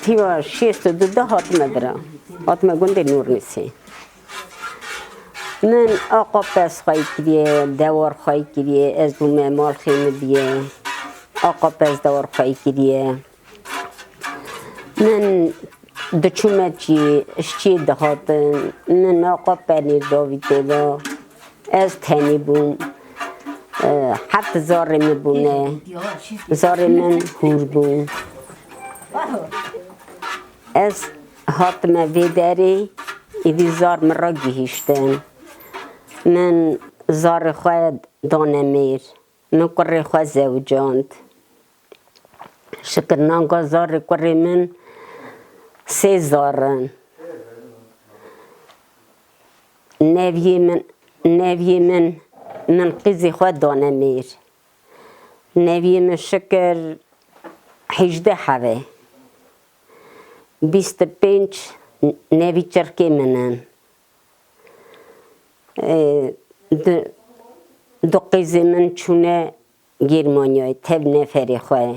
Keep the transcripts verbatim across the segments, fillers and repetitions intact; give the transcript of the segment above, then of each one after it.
Tîva şêst û du de hatime bira. Hatime gundê Nûrnîsê. Min aqapez xwey kiriye, dewar xwey kiriye, ez bûme malxê min biye. Aqapez dewar xwey kiriye. Min diçûme çî, ji çiyê dihatin. Min aqa penîr davî tê de. Ez tenî bûm. E, heft zarê min bûne. Zarê min hûr bûn. Ez hatime vê derê, êdî zar min re gihîştin. Min zarê xwe dane mêr. Min kurê xwe zewicand. Şikir nanga zarê kurê min sê zar in. Neviyê min, neviyê min, min qîzê xwe dane mêr. Neviyê min şikir hêjdeh hev e. Bîst û pênc nevî çirkê min in. Ê, du, du qîzê min çûne Germanyayê tev neferê xwe.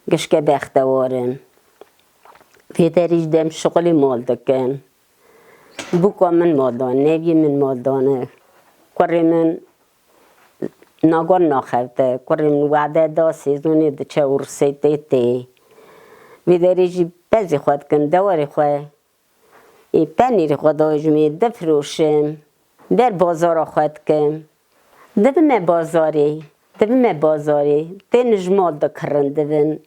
Gişke bextewar in. Vê derî jî dem şixulê mal dikin. Bûka min mal dan, neviyê min mal dane. Kurê min nagan naxevte. Kurê min wade da sêzonê diçe û risê tê tê. Vê derê jî pezê xwe dikim, dewarê xwe. Ê penîrê xwe dajimê, difiroşim. Ber bazara xwe dikim. Dibime bazarê, dibime bazarê. Tên ji mal dikirin dibin.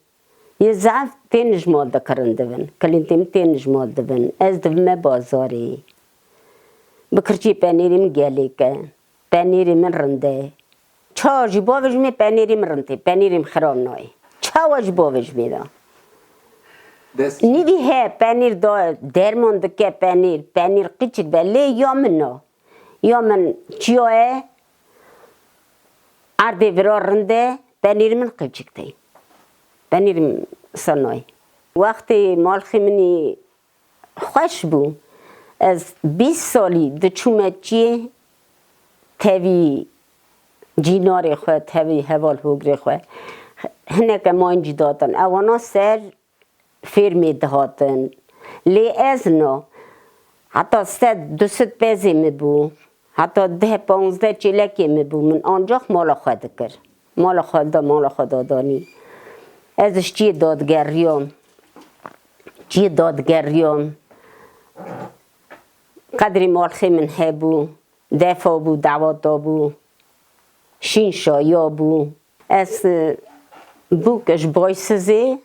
Yê zehf tên ji mal dikirin dibin. Kilîntê min tên ji mal dibin. Ez dibime bazarê. Bi kirçî penîrê min gelêk e. Penîrê min rind e. Çawa jî bavêjimê penîrê min rind tê. Penîrê min xirab nayê. Çawa jî bavêjimê de. Dest Nîvî he penîr da derman dike penîr. Penîr qîçik be lê ya min na. Ya min çiya ye. Erdê vira rind e. Penîrê min qîçik tê. Penîrê min sanayê. Wextê malxê min î xweş bû. Ez bîst salî diçûme çiyê tevî cînarê xwe, tevî heval hogrê xwe. Hineke mayîn jî datin. Ewana ser fermê dihatin. Lê ez na. Heta sed, du sed pezê min bû. Heta deh, panzdeh çêlekê min bû. Min ancax mala xwe dikir. Mala xwe da, mala xwe da danî. Ez ji çiyê dadigeriyam. Çiyê dadigeriyam. Qedrî malxê min hebû. Defa bû, dawata bû. Şîn şaya bû. Ez, e, bûk ji Boysizê,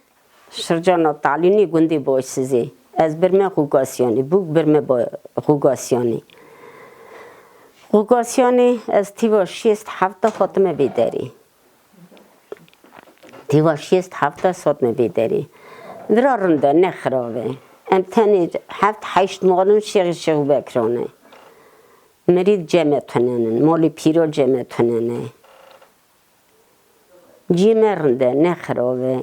Şircana Talînî gundê Boysizê. Ez birme Xugasyanê, bûk birme Bo-, Xugasyanê. Xugasyanê ez tîva şêst heft de hatime vê derê. Tîva şêst heft de hatime vê derê. Vira rind e, ne xirab e. Em tenê heft heşt malin şêxê Şêxu Bekran e. Mirîd cem e tunen in, malê pîra cem e tunen e. Ciyê me rind e, ne xirab e.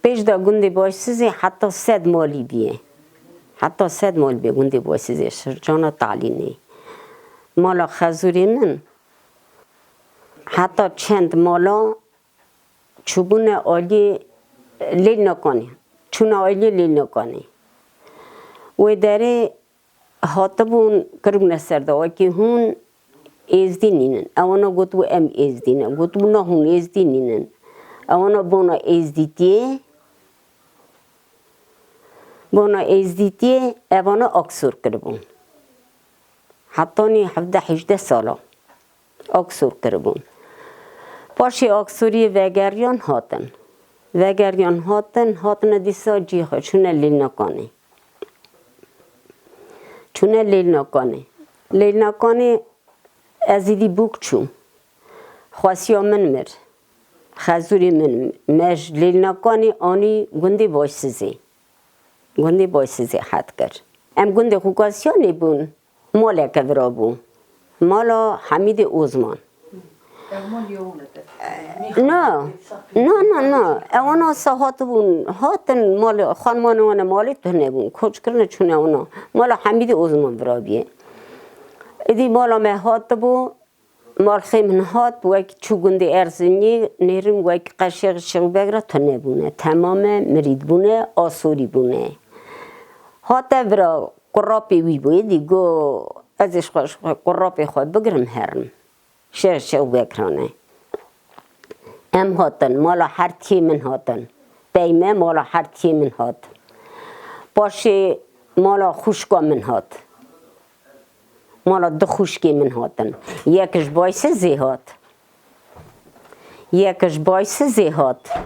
Pêş de gundê Başsizê heta sed malî bîye. Heta sed malî bîye gundê Başsizê, Şircana Talînê. Mala Xezûrê min heta çend mala çûbûne aliyê Lêlnakanê. Çûne aliyê Lêlnakanê. Wê derê hatibûn, kiribûne ser de, wekî hûn êzdî nînin. Ewana gotibû, em êzdî ne. Gotibû, na, hûn êzdî nînin. Ewana bona êzdîtiyê, bona êzdîtiyê, evana aksor kiribûn. Hetanî hevdeh hejdeh sala aksor kiribûn. Paşê aksoriyê vegeriyan hatin. Vegeriyan hatin, hatine dîsa cî xwe, çûne Lêlnakanê. Çûne Lêlnakanê. Lêlnakanê ez êdî bûk çûm. Xwesiya min mir. Xezûrê min me ji Lêlnakanê anî gundê Başsizê. Gundê Başsizê het kir. Em gundê Xûkasiyanê bûn. Maleke vira bû. Mala Hemîdê Ozman. Na, na, na, na. Ewana sa hatibûn, hatin malê, xanimane wana malê tune bûn. Koç kirine çûne wana. Mala Hemîdê Ozman vira bîye. Êdî mala me hatibû, Malxê min hat, wek çû gundê Erzinî, nêrin wek qeşê Şêxbeg re tune bûne. Temame mirîd bûne, asorî bûne. Hate vira qurapê wî bû, êdî got, ez ê ji xwe, ji xwe qurapê xwe bigirim herim. Şêx Şêxbeg rane. Em hatin, mala her tiyê min hatin. Pey me mala her tiyê min hat. Paşê mala xwişka min hat. Mala du xwişkê min hatin. Yek ji Baysizê hat. Yek ji Baysizê hat.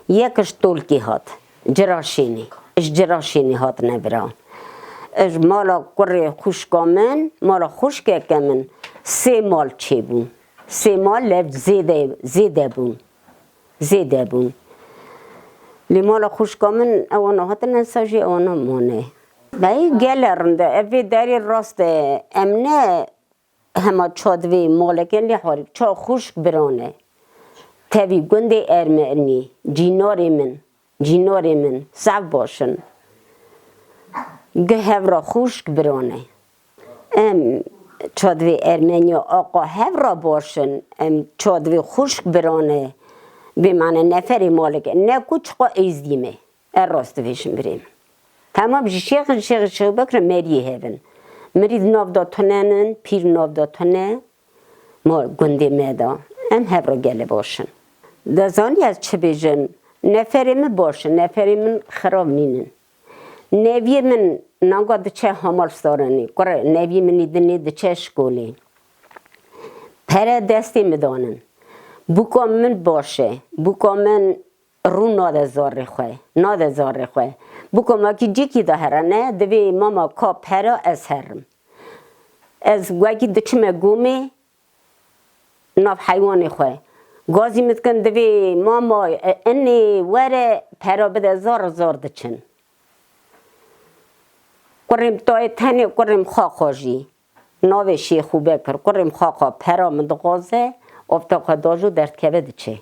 Yek ji Tolkê hat. Ciraşênê. Ji Ciraşênê hatine vira. Ji mala kurê xwişka min, mala xwişkeke min sê mal çêbû. Sê mal lev zêde, zêde bûn. Zêde bûn. Lê mala xwişka min ewana hatine sajê, ewana mane. Bey gele rind e. Ev vê derê rast e. Em ne hema çadivê maleke lê harî. Ça xwişk biran e. Tevî gundê Ermenî, cînarê min, cînarê min, zaf baş in. Gi hev re xwişk biran e. Em çadivê Ermeniya aqa hev re baş in, em çadivê xwişk biran e. Bê mane neferê maleke, ne ku çiqa êzdî me. E rast dibêjim birê min. Temam ji şêx, şêx, Şêxbeg re meriyê hev in. Mirîd nav da tune nin, pîr nav da tune. Ma gundê me de. Em hev re gelê baş in. De zanî ez çi bêjim? Neferê min baş in, neferê min xirab nînin. Neviyê min nanga diçe Hamal Sarenî. Kurê neviyê min î dinê diçe şkolê. Pere destê min danin. Bûka min baş e. Bûka min rû nade zarê xwe, nade zarê xwe. Bûka ma kî cîkî de here ne, divê mama ka pera ez herim. Ez wekî diçime gomê nav heywanê xwe. Gazî min dikin divê mama, e, inê were pera bide zar zar diçin. Kurêm tayê tenê kurêm xaxa jî. Navê Şêxû Bekir, kurê min xaxa pera min dixwaze, ofta xwe dajo derdkeve diçe.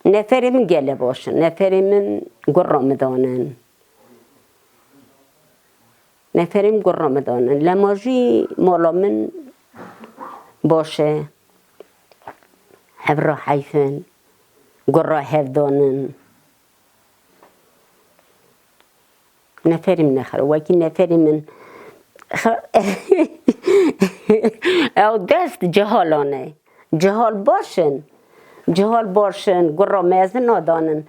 Neferê min gele baş in, neferê min gurra min danin. Neferê min gurra min danin. Lema jî mala min baş e. Hev re heyf in. Gurra hev danin. Neferî min nexir, wekî neferî min ew dest cihalan e. Cihal baş in. Cihal baş in, gurra mezin a danin.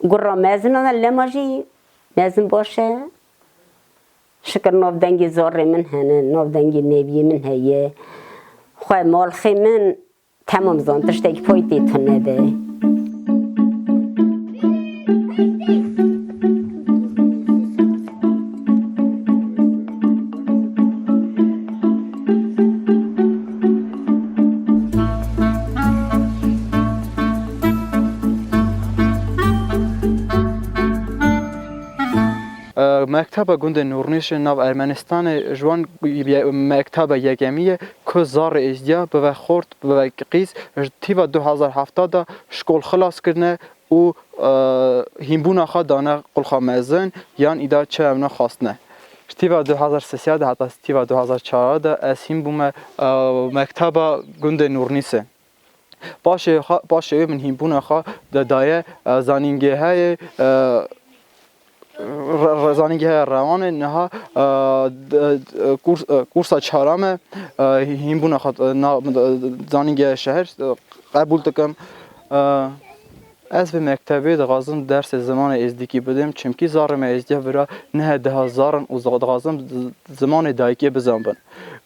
Gurra mezin a dan, lema jî mezin baş e. Şikir nav dengê zarê min hene, nav dengê neviyê min heye. Xwe malxê min Temam zan, tiştekî poytê tune be. E, mekteba gundê Nûrnîşê nav Ermenistanê ji wan ye-, mekteba yekemî ye ku zarê êzdiya bibe xort, bibe qîz, ji tîva du hezar heft de şkol xilas kirine û, e, hînbûna xwe dane qulxa mezin yan îda çi evna xwastine. Ji tîva du hezar sê de heta tîva du hezar çar de ez hîn bûme, e, mekteba gundê Nûrnîsê. Paşê xwe, paşê wê min hînbûna xwe de daye, e, zanîngehê, e, re-, re-, zanîngeha Rewanê niha, e, d-, d-, kurs-, e, kursa çara me, e, hînbûna xwe, e, na, zanîngeha şehir, e, qebûl dikim. E, ez vê mektebê dixwazim dersê zimanê êzdîkî bidim, çimkî zarê me êzdiya vira niha daha zar in û dixwazim z-, zimanê dayikê bizanbin.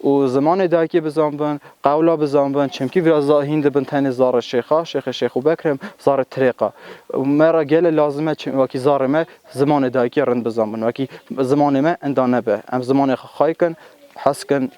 Û zimanê dayikê bizanbin, qewla bizanbin, çimkî vira za-, hîn dibin tenê zarê şêxa, şêxê Şêxû Bekrim, zarê tirêqa. Û me re gele lazim e, çim-, wekî zarê me zimanê dayikê rind bizanbin, wekî zimanê me inda nebe. Em zimanê xwe xwey kin, hez kin,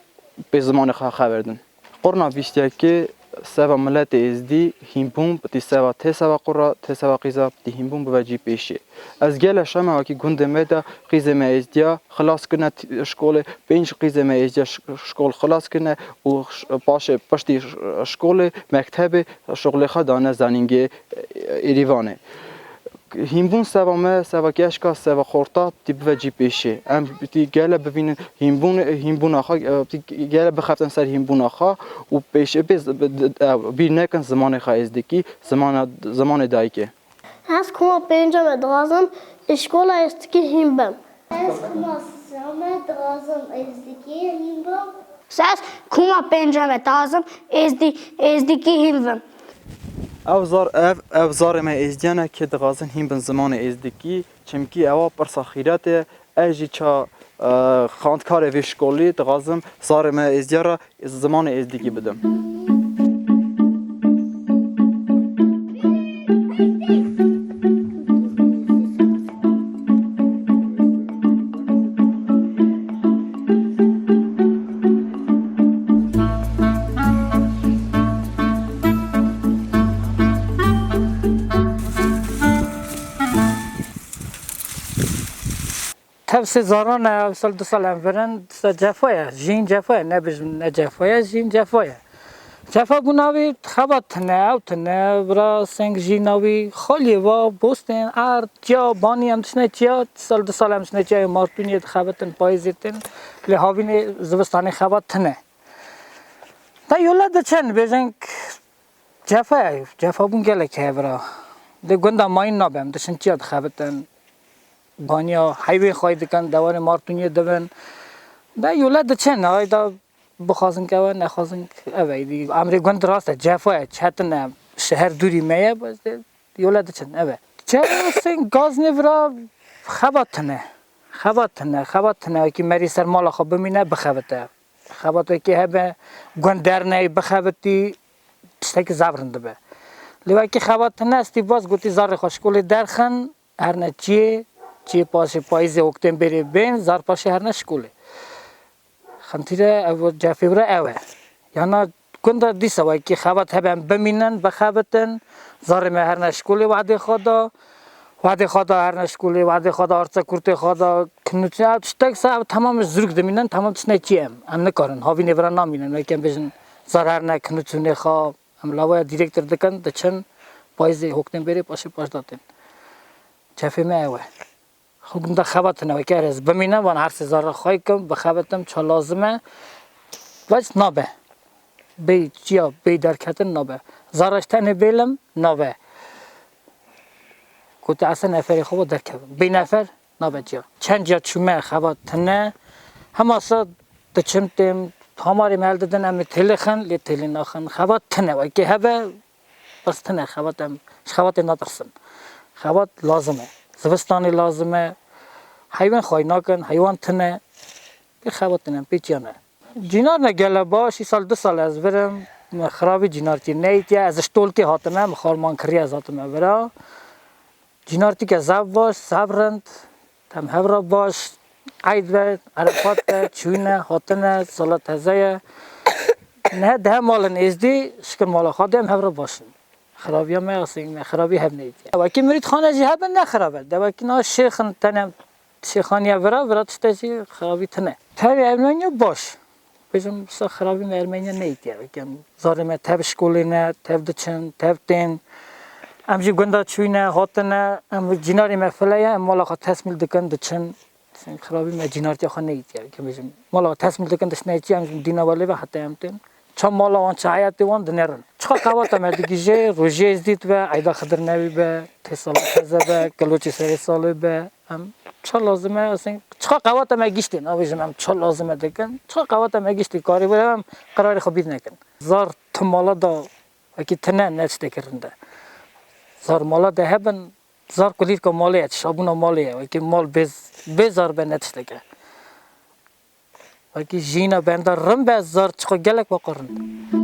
pê zimanê xwe xeber din. Qurna bîst yekê seva miletê êzdî hînbûn bi tî seva tê seva qura, tê seva qîza bi tî hînbûn bibe cî pêşiyê. Ez gele şema wekî gundê me de qîzê me êzdiya xilas kirine tî-, şkolê, pênc qîzê me êzdiya ş-, şkol xilas kirine û ş-, paşê piştî ş-, şkolê, mektebê şuxlê xwe dane zanîngê, e, Êrîvanê. Hînbûn seva me, seva keşka, seva xorta tî bive cî pêşê. Em tî gele bivînin hînbûn, hînbûna xwe, tî gele bixeftin ser hînbûna xwe û pêşê bê z-, bi-, ew, bîr nekin zimanê xwe êzdikî, zimana, zimanê dayikê. Ez koma pênca me dixwazim îşkola êzdikî hîn bim. Ez koma sisa me dixwazim êzdikî hîn bim. Ez koma pênca me dixwazim êzdî-, êzdikî hîn bim. Ev zar, ev, ev zarê me êzdiyan e, kê dixwazin hîn bin zimanê êzdikî, çimkî ewa pirsa xîretê ye. Ez jî ça, e, xwendkarê vê şkolî dixwazim zarê me êzdiyan re zimanê êzdikî bidim. Tev sê zaran e, ev sal du sal em virin, disa cefa ye. Jîn cefa ye, nebêjim ne cefa ye, jîn cefa ye. Cefa bûna wî xebat tune, ew tune, vira seng jîna wî, xaliyê va, bostên, erd, çiya, banî, em dişne çiya, sal du sal em dişne çiya, Martûniyê dixebitin, payîzê tên, lê havînê zivistanê xebat tune. Da yola diçin, bêjin Cefa ye, cefa bûn gelek heye vira. Di gunda mayîn nabe, em diçin çiya dixebitin. Baniya heyvên xwayî dikin, dewarê Martûniyê dibin. De yole diçin, ay da bixwazin keve, nexwazin ev e. Îdî emrê gund rast e, cefa ye, çetin e, şeher dûrî me ye, bes de yole diçin, ev e. Çe sên gaznê vira xebat tune. Xebat tune, xebat tune, wekî merî ser mala xwe bimîne, bixebite. Xebat wekî hebe, gund derneyê bixebitî, tiştekî zaf rind dibe. Lê wekî xebat tune estî bas gotî zarê xwe şkolê derxin, herne çiyê, çiyê paşê payîzê oktêberê bên, zar paşê herne şkolê. Xintîre ev cefê wira ew e. Yana gunda dîsa wekî xebat hebe em bimînin, bixebitin, zarê me herne şkolê wadê xwe da, Wadê xwe da herne şkolê, wadê xwe da artse kurtê xwe da, kinûçe, ev tiştek se, ev temamê zirûk dimînin, temam tiştine çi em. Em nikarin, havînê vira namînin, wekî em bêjin, zar herne kinûçûnê xwe, em lawaya dîrektir dikin, diçin, payîzê hokdên bêrê paşê paş datên. Çefê me ew e. Xwe gunda xebatine, wekî erê ez bimîne, van her sê zara xwe kim, bixebitim, ça lazim e. Baş nabe. Bey çiya, bey derketin nabe. Zara ji tenê bêlim nabe. Gote esa neferê xwe bo derkevin. Bê nefer nabe ciya. Çend ciya çûme xebat tune. Hema sa diçim têm, hamarê me hel didin, em ê têlê xin, lê têlê naxin. Xebat tune, wekê hebe, bes tune xebat em, ji xebatê natirsin. Xebat lazim e. Zivistanê lazim e. Heywan xway nakin, heywan tune. Pê xebat tune, pê çiya ne. Cînar ne gele baş, îsal du sal ez virim, me xirabî cînartî neyîtiye, ez ji Tolkê hatime, min xwarman kiriye ez hatime vira. Cînartîke zaf baş, zaf rind, em hev re baş, eyd be, Erefat be, çûyne, hatine, sala teze ye. Nihe dehe malin êzdî, şikir mala xwe de em hev re baş in. Xirabiya me, asê me, xirabî hev neyîtiye. Wekî mirîdxane jî hebe ne xirab e. De wekî na şêxin tene Şêxaniya vira, vira tiştekî xirabî tune. Tevî Ermeniya baş. Bêjim, wisa xirabî me Ermeniya neyîtiye. Wekî em zarê me tev şkolê ne, tev diçin, tev tên. Em jî gunda çûyne, hatine, em cînarê me file ye, em mala xwe tesmîl dikin, diçin. Xirabî me cînartiya xwe neyîtiye. Wekî bêjim, mala xwe tesmîl dikin, diçine çi, em jî dîna welê ve heta em tên. Ça mala wan, ça heyatê wan dinerin. Çiqa qewata me digihîje, rojê êzdî dibe, eyda Xidir Nebî be, tê sala teze be, kiloçê serê salê be. Em ça lazim e, asên, çiqa qewata me giştî, nabêjim em ça lazim e dikin. Çiqa qewata me giştî, karê were em qerarê xwe bîr nekin. Zar tu mala da, wekî tune ne tiştekî rind e. Zar mala de hebin, zar kulîlka malê ye, tişabûna malê ye. Wekî mal bê, bê zar be ne tiştek e. Wekî jiyîna benda rin be, zar çiqa gelek waqar rind.